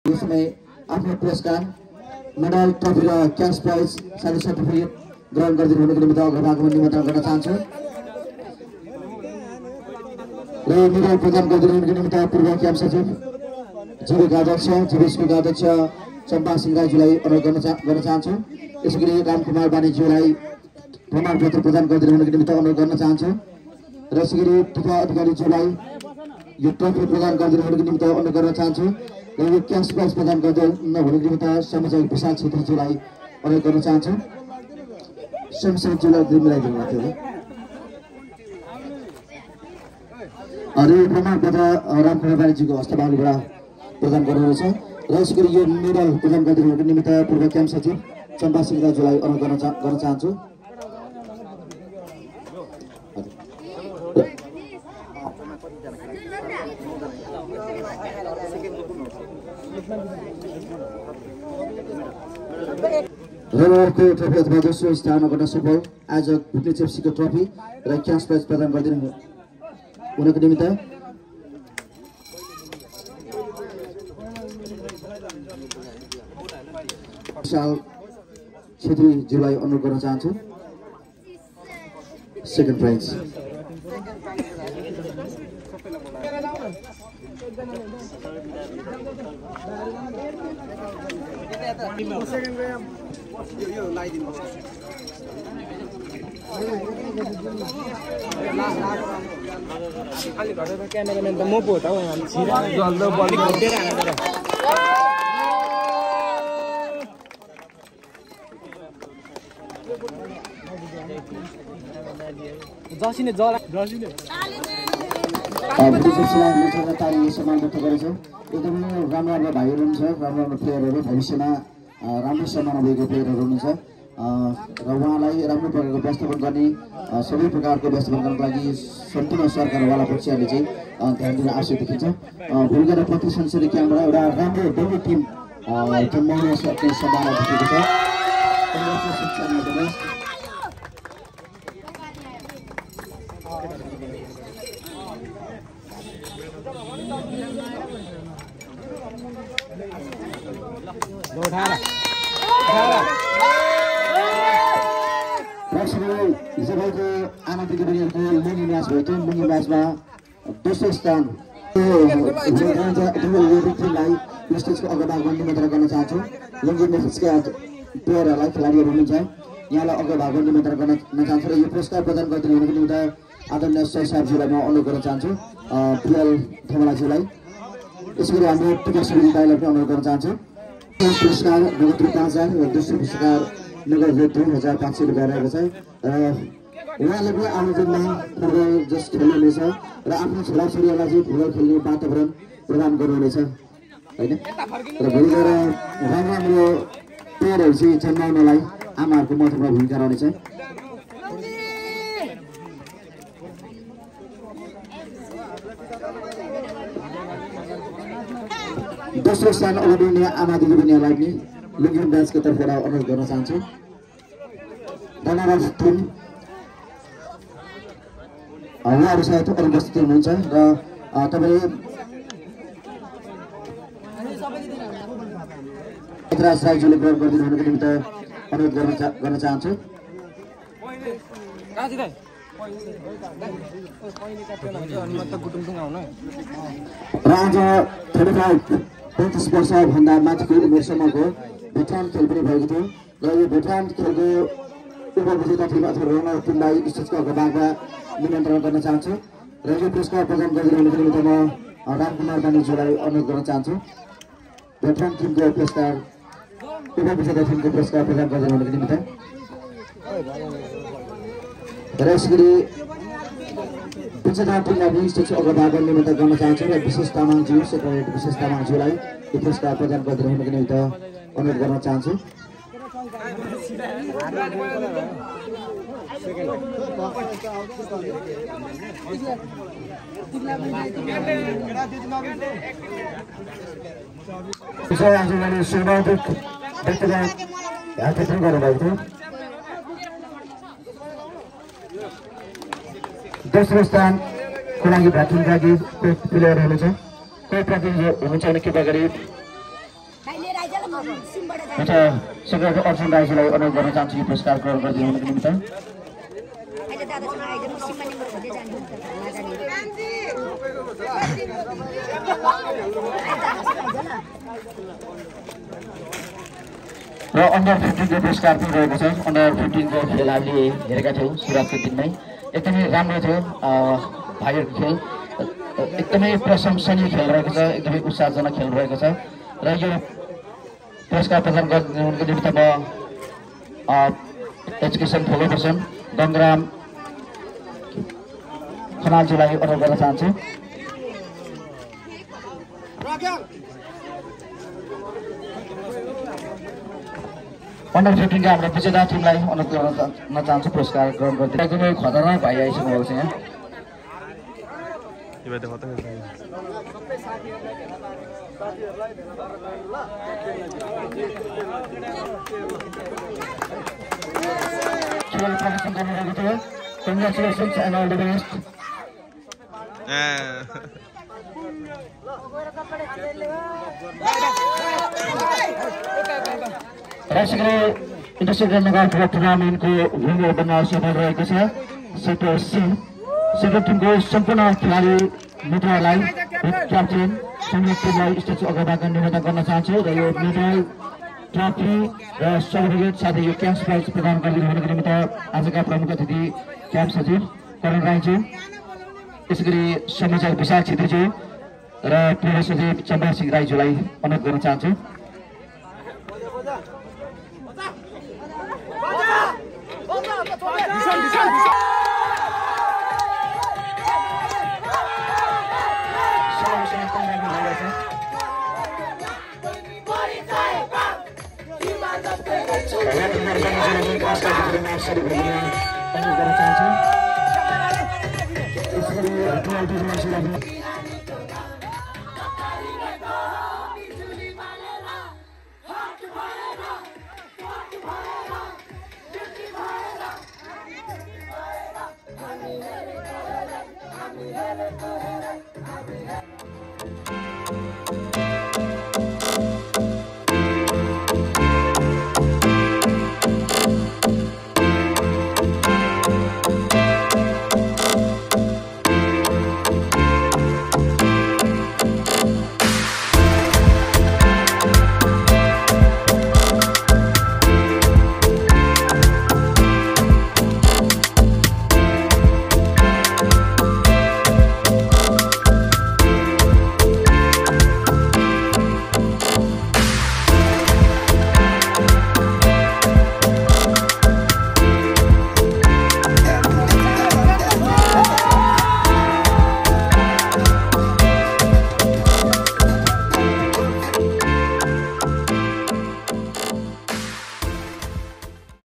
यसमै आफ्नो पुरस्कार मेडल ट्रफी र क्याश प्राइज साथै सर्टिफिकेट ग्रहण गरिदिनु हुनुको निमित्त अग्रभागमा निमन्त्रण गर्न चाहन्छु र मेडल प्रदान गरिदिनु हुनुको निमित्त पूर्व क्याम्प सचिव जीविका अध्यक्ष जीविसका अध्यक्ष चम्पा सिंहराज्यूलाई अनुरोध गर्न चाहन्छु। यसैगरी रामकुमार बानीज्यूलाई प्रमाणपत्र प्रदान गरिदिनु हुनुको निमित्त अनुरोध गर्न चाहन्छु र यसैगरी टिका अधिकारीज्यूलाई यो ट्रफी प्रदान गरिदिनु हुनुको निमित्त अनुरोध गर्न चाहन्छु र यो क्याश प्राइज प्रदान गरिदिनु हुनुको निमित्त संयोजक विशाल छेत्रीज्यूलाई अनुरोध गर्न चाहन्छु। संयोजकज्यूलाई मिलाइदिनु भएको थियो यो प्रमाणपत्र रामकुमार बानीज्यूको हस्तबाहुलीबाट प्रदान गर्नुहुनेछ र यसैगरी यो मेडल प्रदान गरिदिनु हुनुको निमित्त पूर्व क्याम्प सचिव चम्पा सिंहराज्यूलाई अनुरोध गर्न चाहन्छु। रविवारको ट्रफी अथवा दोस्रो स्थान गर्न सफल आयोजक भुटनी चेप्सीको ट्रफी र क्याश प्राइज प्रदान गरिदिनु हुनुको निमित्त विशाल छेत्रीज्यूलाई अनुरोध गर्न चाहन्छु। सेकेन्ड प्राइज क्यामेराम्यान त म पो हो त जल्दो बलिङ उठेर हानेर जसिने जला जसिने सम्मान व्यक्त गरेछौँ। एकदमै राम्रो भाइहरू हुनुहुन्छ, राम्रो प्लेयरहरू भविष्यमा राम्रो सम्मान भएको प्लेयरहरू हुनुहुन्छ र उहाँलाई राम्रो प्रकारको व्यवस्थापन गर्ने सबै प्रकारको व्यवस्थापन गर्नको लागि सम्पूर्ण सरकारवाला पक्षहरूले चाहिँ ध्यान दिन आवश्यक देखिन्छ। भूमिका र प्रति संसदीय क्याम्पबाट एउटा राम्रो डल्लो टिम जन्माउन सक्ने सम्भावना देखेको छ। हिजो भएको आनन्द दिदीबहिनीहरूको लुङ्गी म्याच भयो। त्यो लुङ्गी म्याचमा दोस्रो स्थान टिमलाई स्टेजको अग्रभागमा निमन्त्रण गर्न चाहन्छु। लुङ्गी म्याचका प्लेयरहरूलाई खेलाडीहरू हुनुहुन्छ, यहाँलाई अग्रभागमा निमन्त्रण गर्न चाहन्छु र यो पुरस्कार प्रदान गरिदिनु हुनुको निमित्त आदरणीय सर साहबज्यूलाई म अनुरोध गर्न चाहन्छु, पिएल थेमलाज्यूलाई। यसैगरी हाम्रो टिका सुवेदी दाइलाई पनि अनुरोध गर्न चाहन्छु। पुरस्कार नगद रु 5000 र दोस्रो पुरस्कार नगद रु 2500 रुपियाँ रहेको छ र उहाँले पनि आउने दिनमा फुटबल जस खेल्नुहुनेछ र आफ्नो छोराछोरीहरूलाई चाहिँ फुटबल खेल्ने वातावरण प्रदान गर्नुहुनेछ होइन र भोलि गएर राम्रो प्लेयरहरू चाहिँ जन्माउनलाई आमाहरूको महत्त्वपूर्ण भूमिका रहनेछ। दोस्रो स्थान ओर्लिने आमा दिदीबहिनीहरूलाई पनि लुङ्गी म्याचको तर्फबाट अनुरोध गर्न चाहन्छु। धन्यवाद टिम उहाँहरू सायद अनुपस्थित हुनुहुन्छ र तपाईँले राज राईज्यूले ग्रहण गरिदिनु हुनुको निमित्त अनुरोध गर्न चाहन्छु। र आज 35 वर्षभन्दा माथिको उमेरसम्मको भेटरान खेल पनि भएको थियो र यो भेटरान खेलको उपविजेता टिम अथवा रनर टिमलाई स्टेजको अग्रभागमा निमन्त्रण गर्न चाहन्छु र यो पुरस्कार प्रदान गरिदिनु हुनुको निमित्त म रामकुमार बानीज्यूलाई अनुरोध गर्न चाहन्छु। भेटरान टिमको पुरस्कार उपविजेता टिमको पुरस्कार प्रदान गरिदिनु हुनुको निमित्त र यसरी विजेता टिमलाई पनि स्टेजको अग्रभागमा निमन्त्रण गर्न चाहन्छु र विशेष तामाङज्यू सेक्रेटरी विशेष तामाङज्यूलाई यो पुरस्कार प्रदान गरिदिनु हुनुको निमित्त अनुरोध गर्न चाहन्छु। आजभोलि सर्वाधिक व्यक्तिगत ह्याट्रिक गर्नुभएको थियो। दोस्रो स्थानको लागि भ्याटिङका प्लेयर हुनुहुन्छ, कोही प्रतिनिधि हुनुहुन्छ भने कृपया गरी एउटा सेक्रेटरी अर्जुन राईजीलाई अनुरोध गर्न चाहन्छु यो पुरस्कार ग्रहण गरिदिनुको निमित्त। र अन्डर 15 को पुरस्कार पनि रहेको छ। अन्डर 15 को खेल हामीले हेरेका थियौँ सुरुवातको दिनमै, एकदमै राम्रो थियो भाइहरूको खेल, एकदमै प्रशंसनीय खेल रहेको छ, एकदमै उत्साहजनक खेल रहेको छ। र यो पुरस्कार प्रदान गर्नुको निमित्त म एजुकेसन फेलो पर्सन गङ्गराम खनालजीलाई अनुरोध गर्न चाहन्छु। अन्डर 15 का हाम्रो विजेता टिमलाई अनुरोध गर्न चाहन्छु पुरस्कार ग्रहण गर्दै। एकदमै खतरनाक भाइ आइसक्नु भएको छ यहाँ। खेल प्रदर्शन गरिरहेको थियो। Congratulations and all the best. राष्ट्रिय इन्टरसेक्टर नगरपालिका टुर्नामेन्टको विनर बन्न सफल रहेको छ सेक्टर सी। सेक्टर टिमको सम्पूर्ण खेलाडी मित्रहरूलाई क्याप्टेन संयुक्तलाई स्टेजको अगाडि निवेदन गर्न चाहन्छु र यो मेडल ट्रफी र सर्टिफिकेट साथै यो क्यास प्राइज प्रदान गरिदिनुको निमित्त आजका प्रमुख अतिथि क्याम्प सचिव करण राईज्यू, यसैगरी समाचार विशाल छेत्रीज्यू र पूर्व सचिव चन्द्र सिंह राईज्यूलाई अनुरोध गर्न चाहन्छु। Let it go.